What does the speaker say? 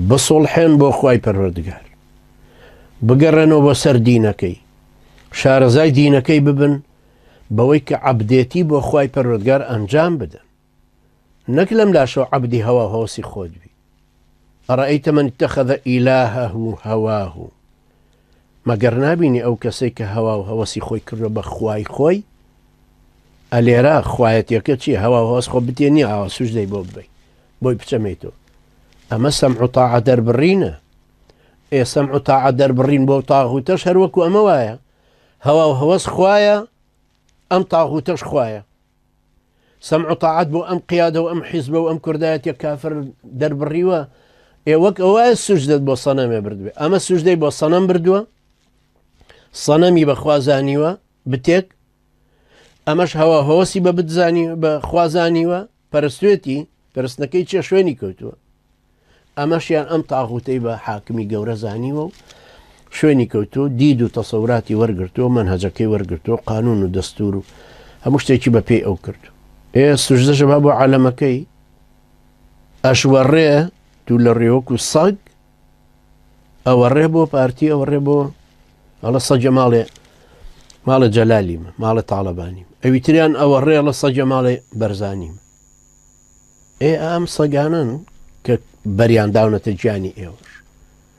بسوڵحێن بۆ خوای پەروەردگار، بگەڕێنەوە بۆ سەر دینەکەی، شارەزای دینەکەی ببن بەوەی کە عەبدێتی بۆ خوای پەروەردگار ئەنجام بدەن، نەک لەم لاشەوە عەبدی هەوا و هەوەسی خۆت بی. ئەرەئیتە من اتخذ ئیلاهه هەواه، مەگەر نابینی ئەو کەسەی کە هەوا و هەوەسی خۆی کردوە بە خوای خۆی؟ ئەلێرە خوایەتیەکە چیە؟ هەوا و هەوەس خۆ بتێ نییە ئاوا سوجدەی بۆ ببەی بۆی بچەمێیتەوە. ئەمە سەمع و تاعە دەربڕینە. ئێ سەمع و تاعە دەربڕین بۆ تاغوتەش هەر وەکو ئەمە وایە. هەوا و هەوەس خوایە، ئەم تاغوتەش خوایە. سەمع و تاعەت بۆ ئەم قیادە و ئەم حیزبە و ئەم کوردایەتیە کافر دەربڕیوە، ئێ وەک ئەوە سوجدەت بۆ سەنەمێ بردبێ. ئەمە سوجدەی بۆ سەنەم بردووە، سەنەمی بەخوا زانیوە بتێک، ئەمەش هەوا هەوەسی بە بتزانی بە خوا زانیوە، پەرستوێتی، پەرستنەکەی چێ شوێنی کەوتووە. ئەمەشیان ئەم تاغوتەی بە حاکمی گەورە زانیوە و شوێنی کەوتووە، دید و تەسەوراتی وەرگرتووە، مەنهەجەکەی وەرگرتووە، قانون و دەستور و هەموو شتێکی بە پێی ئەو کردو. ئێ سوژدەشە با بۆ عەلەمەکەی ئەشوەڕێ تو لە ڕێوەک و سەگ ئەوەڕێ بۆ پارتی ئەوەڕێ بۆ ئەڵە سەجە ماڵێ ماڵە جەلالیم ماڵە تاڵەبانیم ئەوی تریان ئەوە ڕێڵە سەجە ماڵێ بەرزانیم ئێ ئەم سەگانن کە بەریان داونەتە گیانی ئێوەش.